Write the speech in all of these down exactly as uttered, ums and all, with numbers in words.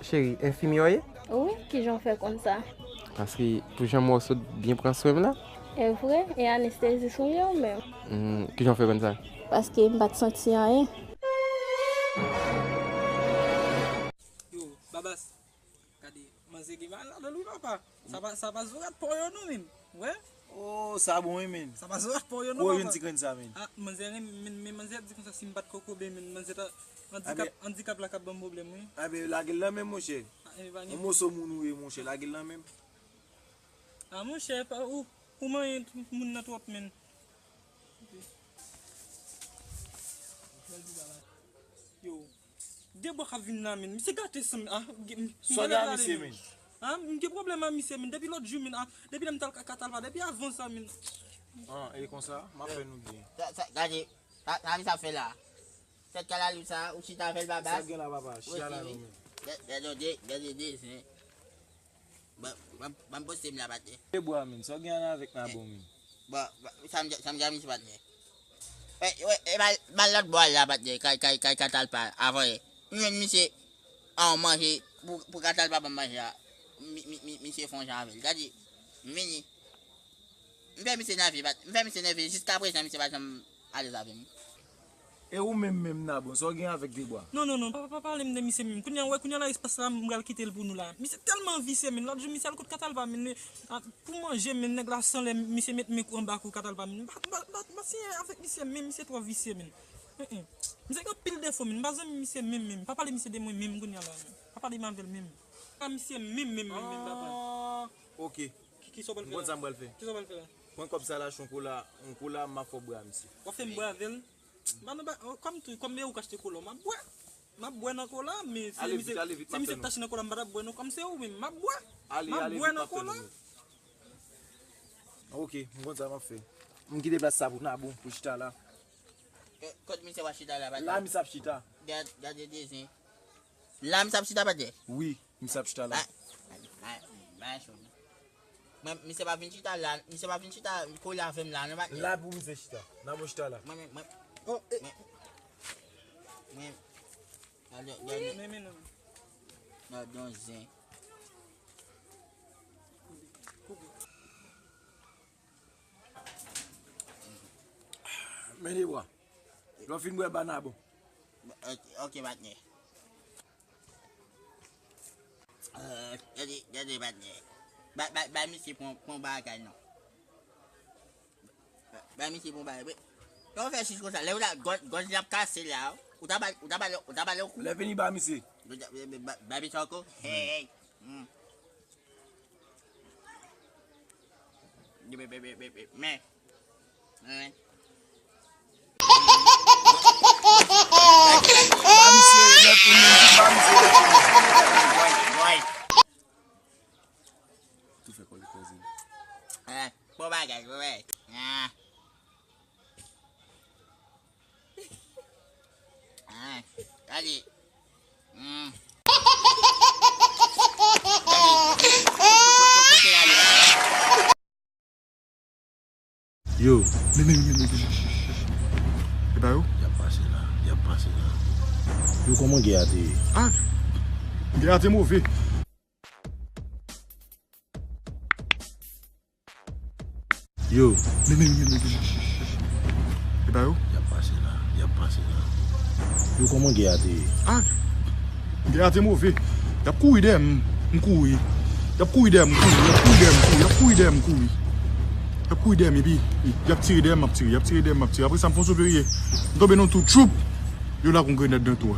Cheri, enfimyè w ye? Wi, kijan w fè konn sa? Paske pou jan m wè w sot byen pran swen m la. E vre? E anestezis ou ye ou menm? Hmm, kijan w fè konn sa? Paske m pa t santi anyen. Yo, Babas, gade, manzè gen mal ladan l wi papa. Sa pa, sa pa zo rat po yo non menm. Wè? Oh, sa bon wi menm. Sa pa zo rat po yo non papa. Kote w jwenn ti grenn sa menm? Ah, manzè renmen, men, men manzè di konsa si m pa t kokobe menm, manzè ta andikap, andikap la k ap ban m pwoblèm wi. Abe, lage l nan menm monchè. Ah, e pa gen. Yon moso moun ou ye monchè, lage l nan menm. Ah, monchè, pa, ou, ou manyen moun nan twòp menm. Yo, de bwa k ap vin la menm. Misye gate san, ah, m, m, sa w gen a misye menm? Ah, m gen pwoblèm a misye menm. Depi lòt jou menm, ah, depi lè m t al ka, Katalpa, depi avan sa menm. Ah, e konsa, m ap fè nou byen. Sa, sa, gade, sa, sa misye ap fè la. Sèt kalalou sa, ou chita avè l Babas. Sa gen la papa, chita la non menm. Gade, gade, gade, gade, gade, Ban, ban, ban m poste m la, patnè. E bwa, menm. Sa w gen avèk nan bon, menm. Bon, bon, sa m, sa m di a misye, patnè. E, e, e, ba, ba l lòt bwa la, patnè. Kay, kay, kay Katalpa, avan yè. M jwenn misye an manje, pou, pou Katalpa ban m manje a. Mi, mi, mi, misye fè yon jan avè l. Gade, m vini. M fè misye nève, patnè. M fè misye nève. Jiskaprezan, misye pa janm alèz avè m. E ou menm menm Nabon, sa w gen avèk Debwa? Non, non, non, pa, pa pale m de misye menm. Kounye a, wè, kounye a la espas la, m pral kite l pou nou la. Misye tèlman visye menm. Lòt jou, misye al kot Katalpa menm. Ah, pou manje menm, nèg la san lè, misye met men kou anba kou Katalpa menm. M pa, m pa, m pa, m pa siyen avèk misye menm, misye twò visye menm. Hein, hein. Misye gen anpil defo menm. M pa zanmi misye menm, menm. Pa pale misye de mwen menm kounye a la menm. Pa pale m avè l menm. Pa misye menm, menm, menm, menm, papa. Ah, ok. Ki, ki sa w pral fè la? M konn sa m pral fè. Ki sa w pral fè la? Pran kòb sa la, achte yon kola, yon kola, m ap fè w bwè a misye. W ap fè m bwè avè l? Ba nou ba, kòm tou, kòm e ou k achte kola, m ap bwè. M ap bwè nan kola, men se misye, se misye k t achte nan kola, m pa t ap bwè non, kòm se ou menm, m ap bwè. M ap bwè nan kola. Ok, m konn sa m ap fè. M kite plas sa pou Nabon, pou chita la. Kot misye w ap chita la, patnè? La misye ap chita. Gad, gade dezen. La misye ap chita, patnè? Wi. Misye ap chita la. Ba, ba, ba, ba, cho. Mwen, misye pa vin chita la, misye pa vin chita kole avè m la, non, patnè. La pou misye chita. N ap chita la. Mwen, mwen, mwen. Oh, eh. Mwen, mwen. Gade, gade. Men, men, non. Non, don zen. Men li bwa. Lè w fin bwè, ba Nabon. Ok, ok, patnè. Eh, gade, gade, patnè. Ba, ba, ba misye pran, pran bagay non. Ba, ba misye pran bagay. Kòman w fè chich konsa? Lè ou la, gòj, gòj li ap kase la. Ou ta ba, ou ta ba, ou ta ba l yon kou. Lè fini ba misye. Ba, ba, ba misye ankò. Hey, hey. Hmm. Men. Men. Ba misye, lè pou nou, ba misye. Boy, boy. Tou fè kòl koze. Eh, bon bagay, bon bagay. Ah. Ah, gade. Hmm. Yo. Men, men, men, men, men. E pa yo? Y ap pase la, y ap pase la. Yo, kòman gè a te ye? Ah, gè a te move. Yo. Men, men, men, men, men. E pa yo? Y ap pase la, y ap pase la. Yo, kòman gè a te ye? Ah, gè a te move. Y ap kouri dèyè m, m kouri. Y ap kouri dèyè m, m kouri. Y ap kouri dèyè m, m kouri. Y ap kouri dèyè m, m kouri. Y ap kouri dèyè m, epi y ap tire dèyè m, m ap tire. Y ap tire dèyè m, m ap tire. Apre sa, m fè yon soupirye. M tonbe nan twou, tchoup. Yo lage yon grenad nan twou a.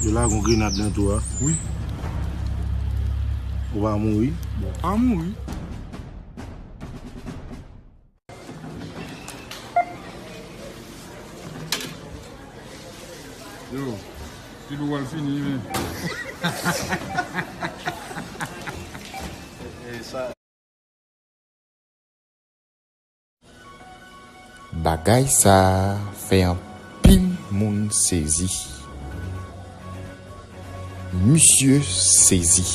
Yo lage yon grenad nan twou a? Wi. Ou pa mouri? Bon, pa mouri. Yo, ti lou al fini, men. E sa. Bagay sa a fè anpil moun sezi. Misye sezi.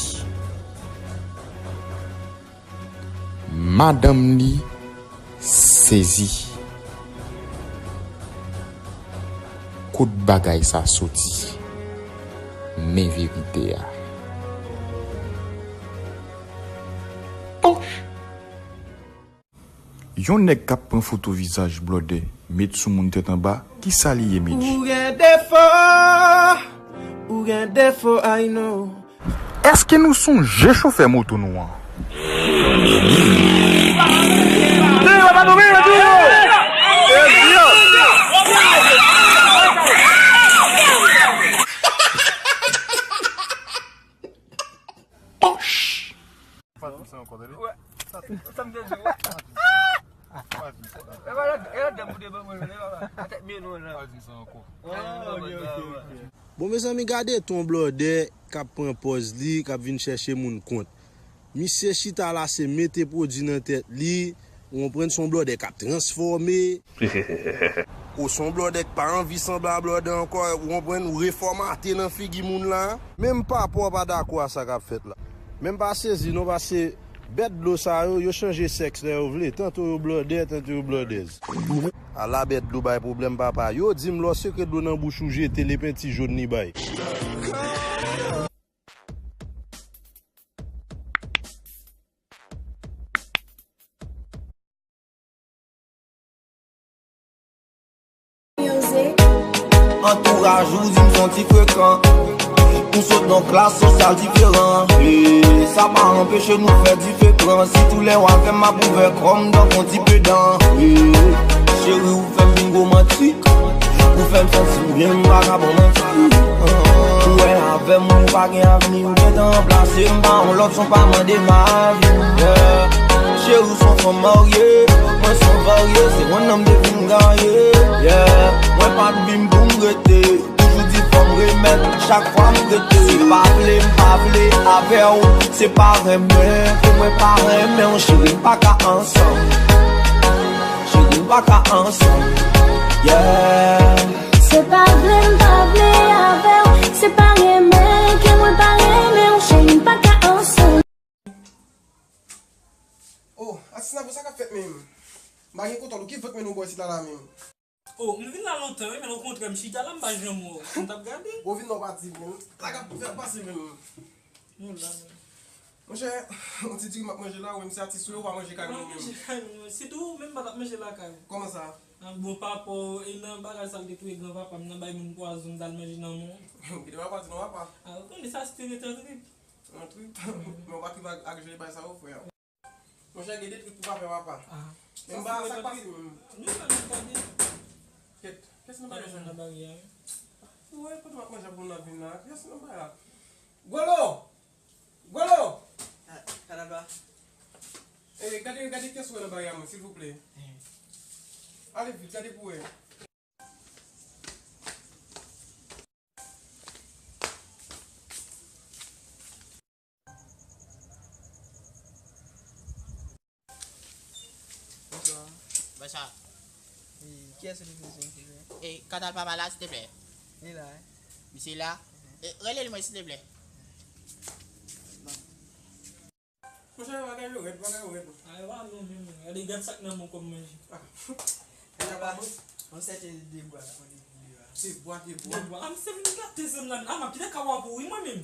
Madanm li sezi. Kot bagay sa soti? Men verite a. Yon nèg k ap pran foto vizaj blòdè met sou moun tèt anba, kisa li ye, Medji? Ou gen defo, ou gen defo, I know. Èske nou sonje chofè moto nou an? Pòch! Pa di m sa ankò, tande? Wè. Sa m te di w. Pa di m sa. E pa la, e la dèm ou te ban mwen, e pa la. Atèt byen nou la. Pa di m sa ankò. Bon, mezanmi, gade ton blòdè k ap pran pòz li, k ap vin chèche moun kont. Misye chita la, se mete pwodui nan tèt li, ou konprann, se yon blòdè k ap transfòme. Ou se yon blòdè k pa anvi sanble a blòdè ankò, ou konprann, ou refòmate nan figi moun la. Menm papa w pa dakò a sa k ap fèt la. Men m pa sezi non, paske bèt dlo sa yo, yo chanje sèks lè yo vle, tanto yo blòdè, tanto yo blòdèz. Ala bèt dlo bay pwoblèm, papa. Yo di m lè w sekre dlo nan bouch ou, jete l, e penti jòn li bay. Antouraj ou di m son ti frekan. Nou sot nan klas sosyal diferan. E sa pa anpeche nou fè dife pran. Sitou lè w avè m, m ap ouvè kò m tankou yon ti pedan. E cheri, ou fè m vin romantik. Ou fè m santi m byen, m pa ka ba w manti. Ou wè avè m, ou pa gen avni, ou gentan ranplase m pa yon lòt, son pa mande m avi. Yeah. Cheri, ou son fanm marye, mwen son varye, se yon nonm de vin gaye. Yeah. Mwen pa t vin pou m rete, toujou di fò m remèt, chak fwa m rete. Se pa vle, m pa vle avè w, se pa renmen, ke mwen pa renmen w, cheri, m pa ka ansanm. Cheri, m pa ka ansanm. Yeah. Se pa vle m pa vle avè w, se pa renmen ke mwen pa renmen w, cheri, m pa ka ansanm. Oh, atis Navo, sa k ap fèt menm? M pa gen kontwòl ou, ki vant men nou bò isit la la menm? Oh, m vin la lontan, wi, men okontrè, m chita la, m pa janm wè w. M t ap gade. Bon, vin non, pati, menm. Sa k ap fèt pase menm? Nou la, men. Monchè, yon ti diri m ap manje la, ou menm se atis ou ye, ou pa manje kay moun menm. Manje kay moun, sitou ou menm pa t ap manje lakay ou. Kòman sa? Ah, bon, pa rapò, e nan bagay sa l te touye granpapa m nan, bay moun pwazon, m t al manje nan men w. Kite papa di non, papa. Ah, ou konnen sa se te rete an trip. An trip? Men w pa trip ak, ak jan e bay sa yo, frè. Monchè, gen de trip pou pa fè, papa. Ah. Men m pa sa k pase menm. Nou pa menm gade. Kèt, kèt nan bagay sa? Nan bagay a, wi. Ou wè, kote m ap manje pou m nan vin la? Kèt nan bagay la? Gwolo! Gwolo! Ah, Kadaba. Eh, gade, gade kiyès ou wè nan bagay a mwen, silvouplè. Eh. Ale vit, gade pou wè. Bonswa. Bonswa. E, kiyès ou te bezwen, silvouplè? E, Kadal papa la, silvouplè? Li la, wi. Misye la? Mhm. E, rele l mwen, silvouplè. Monchè, bagay yo rèd, bagay yo rèd. A, e pa nou menm, gade, gad sa k nan men w kòm manje. Ah. Deja pa bon. Yon sèten de bwa la mande pou li a. De bwa, de bwa. De bwa. Ah, misye vin gate zòn la. Ah, m ap kite kawa pou wi mwen menm.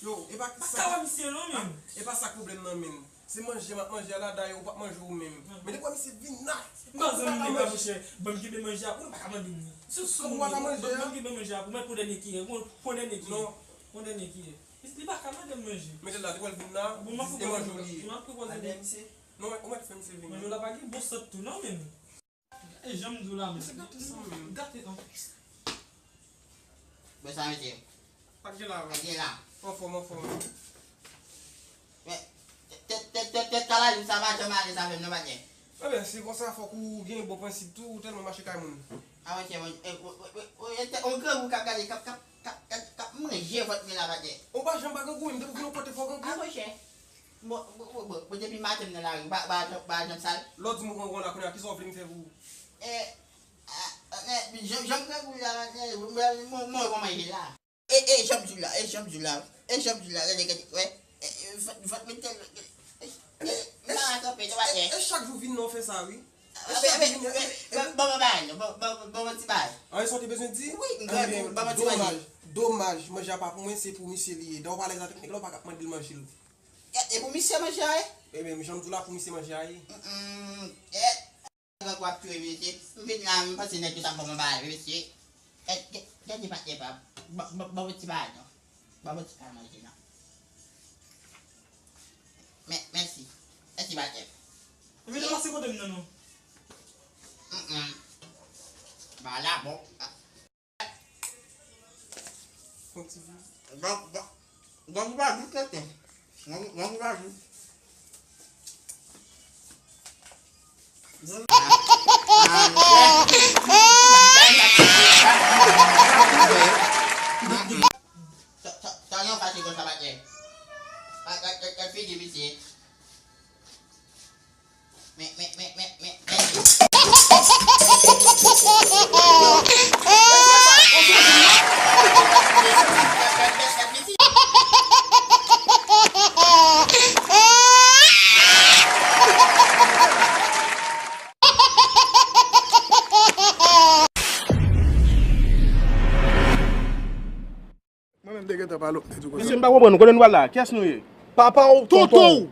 Yo, e pa ki sa. Pa kawa misye non menm. Ah, e pa sa k pwoblèm nan menm. Se manje m ap manje a la, dayè ou p ap manje ou menm. Ah. Men depi misye vin la. M pa zanmi nèg la, monchè. Ban m kenbe manje a pou ou, pa ka mande m. Sou sou ou pa ka manje a? Ban m kenbe manje a pou mwen, pou dènye ki ye. Pou dènye ki ye. Non. Pou dènye ki ye. Li pa ka mande m manje. Mete la, li pral vin la, bon, m ap e manje w li ye. M ap pran koze li. Non, ou mèt fè misye vini. Manje w la pa gen bon sant tou non menm. E jan m di w la, mesye, gate sa menm. Gate anplis. Bon, sa mesye. Pa t gen la, wi. Pa t gen la. Anfòm, anfòm. Men, tèt, tèt, tèt, tèt kalalou sa pa janm alèz avè m non, pa t gen. Enben, si konsa, fòk ou gen bon prensip tou, ou tèlman mache kay moun. A, monchè, monchè, e, o, o, o, o, e, te, on granmoun k ap gade, k ap, k ap, k ap, k ap, k ap manje vant mwen la, pa t gen. Ou pa janm pa grangou, menm depi w vin yon kote fò grangou. A, monchè. Bon, bon, bon, bon, bon, depi maten m nan lari, m pa, pa, pa janm sal. Lè w di m ou grangou la, kounye a, kisa w vle m fè pou ou? E, a, e, jan, jan m grangou la, e, mwen, mwen, mwen, mwen manje la. E, e, jan m di w la, e, jan m di w la, e, jan m di w la, gade, gade, wè, e, e, vant, vant mwen tèlman, e, e, e, m pa ka kanpe, non, pa tè. E, e chak jou vin nan w fè sa, wi. E chak jou vin nan, e, e, ban, ban, ban, ban, ban, ban, ban ti bagay. An, e sa w te bezwen di? Wi, m grangou, ban, ban ti bagay. Domaj, Domaj, manje a pa pou mwen, se pou misye li ye. Dan w pa alèz avèk nèg la, w pa ka ap mande l manje l. E, e pou misye manje a ye? Ebyen, jan m di w la, pou misye manje a ye. Mm, mm, e, w ap touye m, mesye. M vin la, m panse nèg yo t ap ban m yon bagay, mesye. E, gade, gade patnè pa. Ban, ban, ban m yon ti bagay, non. Ban m yon ti bagay manje, non. Mè-, mèsi. Mèsi, patnè. Ou vin pase kote m nan, non? Mm, mm. Ba la, bon. Bon, bon, bon, ou pa jis tenten. Bon, bon, ou pa jis. Sa, sa, sa yon fache konsa, patnè. Gad, gad, gad, gad figi misye. Men, men, men, men, men, men. Mwen menm te gentan pale w, m te di w konsa. Mesye, m pa konprann nou. Kote nou pral la? Kiyès nou ye? Papa w, tonton w.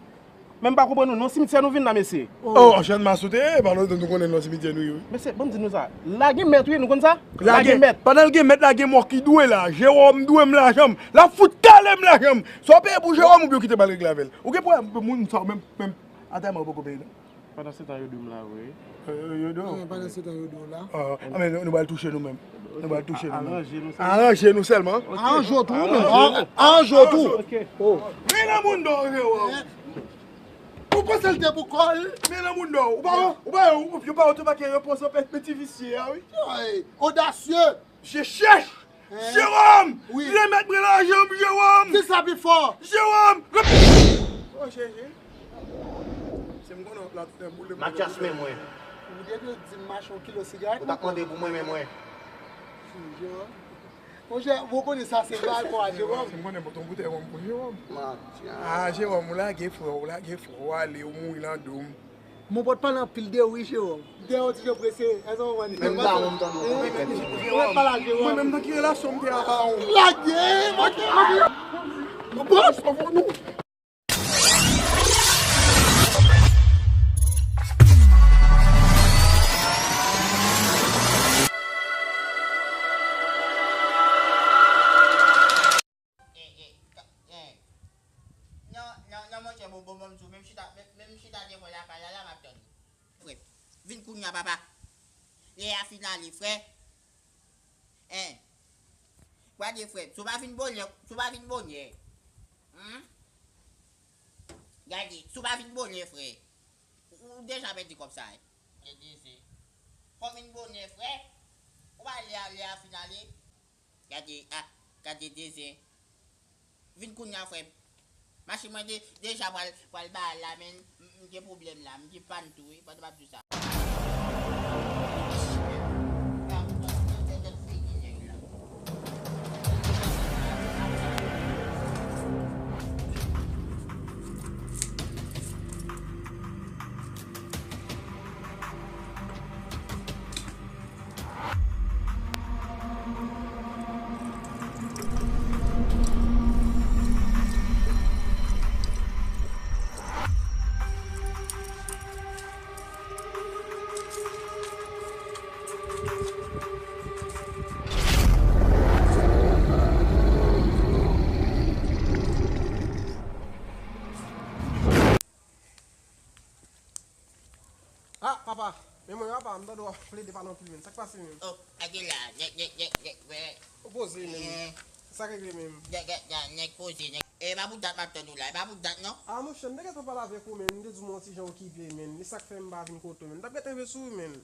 Men m pa konprann nou. Non, simityè nou vin la, mesye. Oh, Chanmas ou te ye, pa lontan nou konnen non simityè nou ye, wi. Mesye, ban m di nou sa. La gen mèt, wi, nou konn sa? La gen mèt. Pandan l gen mèt, la gen mò ki dwe la. Jewòm dwe m lajan m. L ap fout kale m lajan m. Sa w peye pou Jewòm oubyen w kite m al regle avè l? Ou gen pwoblèm pou moun sa w menm, menm. Atè mwen poko peye non. Pandan se tan yo dwe m la vre. Yo, yo, yo dwe w. Pandan se tan yo dwe w la. Ah, ah, men nou, nou pral touche nou menm. Nou pral touche nou menm. Aranje nou sèlman. Aranje nou sèlman. Aranje w tou, ou menm. Aranje w tou. Ok. Oh. Men nan moun dò, Jewòm. Ou panse l te pou kò l? Men nan moun dò. Ou pa, ou pa, ou, yo pa oto pa gen repons anpèt men ti visye a, wi. Odasye. Misye chèch! Jewòm! Remèt mwen lajan m, Jewòm! Di sa pi fò! Jewòm! Oh, Jezi! Se m konnen w ap la tout lè boule. Matyas, men mwen. Ou depi w di m mache yon kilo sigarèt. Ou t ap mande pou mwen, men mwen. Jewòm. Monchè, ou konnen sa se bagay pa w a Jewòm. Se m konnen pote yon boutèy wonm pou Jewòm. Matyas. Ah, Jewòm, ou lage frè w, ou lage frè w ale, ou mouri nan do m. Mon pòt pale anpil de wi, Jewòm. Dèyè yon ti jan prese, èske w konprann? Menm dawon m tande w koupe tèt li. Mwen pale a Jewòm. Mwen menm nan ki relasyon m te a dawon? Lage, lage, lage. Bòs, nou. Eh, eh, ka-, eh. Non, non, non, monchè, bon, bon, bon, m di w, menm chita, menm, menm chita devan lakay la, la, m ap tann ou. Frè, vin kounye a, papa. Lè a fin ale, frè. Hein. Gade, frè, si w pa vin bonè, si w pa vin bonè. Hmm? Gade, si w pa vin bonè, frè. Ou, ou deja pèdi kòb sa, hein. Gade, se. Fò w vin bonè, frè. Ou pa lè a, lè a fin ale. Gade, ah, gade dezen. Vin kounye a, frè m. Machin mwen de-, deja pral, pral ba la, men m, m gen pwoblèm la. M gen pàn tou, wi, pandan m ap di w sa. Ah, papa, men mwen, papa, m tande w ap plede pale anpil, menm. Sa k pase, menm? Oh, gade la, nèg, nèg, nèg, nèg, wè. Ou poze, menm. Eh. Sa k regle, menm? Gade, gade, gade, nèg poze, nèg. E pa pou dat m ap tann ou la, e pa pou dat, non. Ah, monchè, m te gentan pale avèk ou, menm. M te di w m yon ti jan okipe, menm. E sa k fè m pa vin kote w, menm. M t ap gentan rive sou ou, menm.